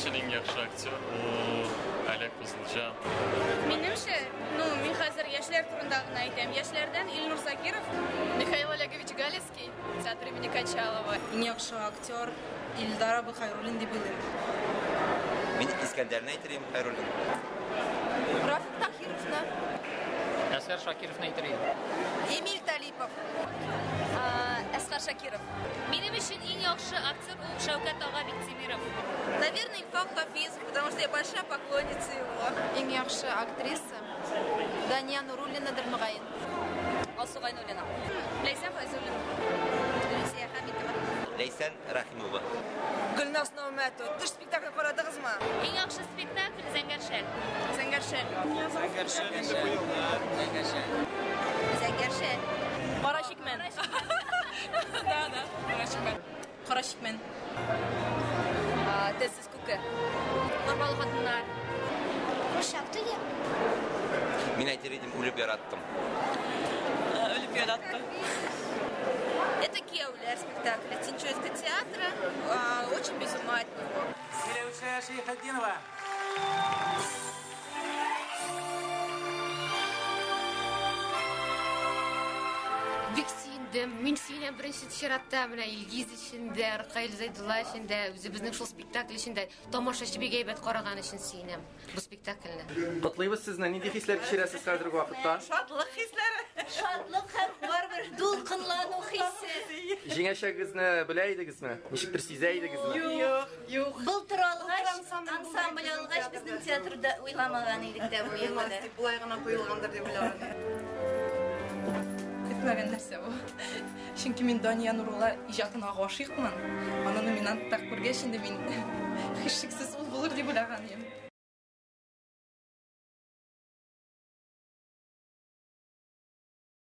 өчен иң яхшы актер ул Олег Кузылҗан. Минемчә, ну, мин хәзер яшьләр турында гына әйтәм. Яшьләрдән Илнур Закиров. Михаил Олегович Галицкий, театр имени Качалова. Иң яхшы актер Илдар абый Хәйруллин дип уйлыйм. Мин Искәндәрне әйтер идем, Хәйруллин. Рафик Таһировны. Әсгар Шакировны әйтер идем. Эмиль Талипов. Әсгар Шакиров. Минем өчен иң яхшы актер ул Шәүкәт ага Биктимиров. Наверное, Илфак Хафизов, потому что я большая поклонница его. Иң яхшы актриса Дания Нуруллинадыр мөгаен. Алсу Гайнуллина. Ләйсән Файзуллина. Люция Хәмитова. Ләйсән Рәхимова. Гөлназ Нәүмәтова. Төш спектакль карадыгызмы? Иң яхшы спектакль Зәңгәр шәл. Зәңгәр шәл. Зәңгәр шәл инде быел. Зәңгәр шәл. Зәңгәр шәл. Кара чикмән. Да, да, кара чикмән. Кара чикмән. Телсез күке. Арбалы хатыннар. Курчак туе. Мин әйтер идем, үлеп яраттым. Үлеп яраттым. Это Кияүләр спектакль Тинчуринского театра. Очень без ума от него. Миләүшә Шәйхетдинова. Бик сөендем. Мин сөенәм беренче чиратта менә Илгиз өчен дә, Ркаил Зәйдулла өчен дә, үзебезнең шул спектакль өчен дә, тамашачы бик әйбәт караган өчен сөенәм бу спектакльне. Котлыйбыз сезне. Нинди хисләр кичерәсез хәзерге вакытта? Шатлык хисләре. Шатлык һәм барыбер дулкынлану хисе. Җиңәчәгегезне белә идегезме? Ничектер сизә идегезме? Юк, юк. Былтыр алгач, ансамбль алгач, безнең театрда уйламаган идек тә бу юлы да. Болай гына куелгандыр дип уйлаган. Көтмәгән нәрсә бу. Чөнки мин Дания Нурулла иҗатына гашыйкмын. Аны номинантта күргәч инде мин һичшиксез ул булыр дип уйлаган идем.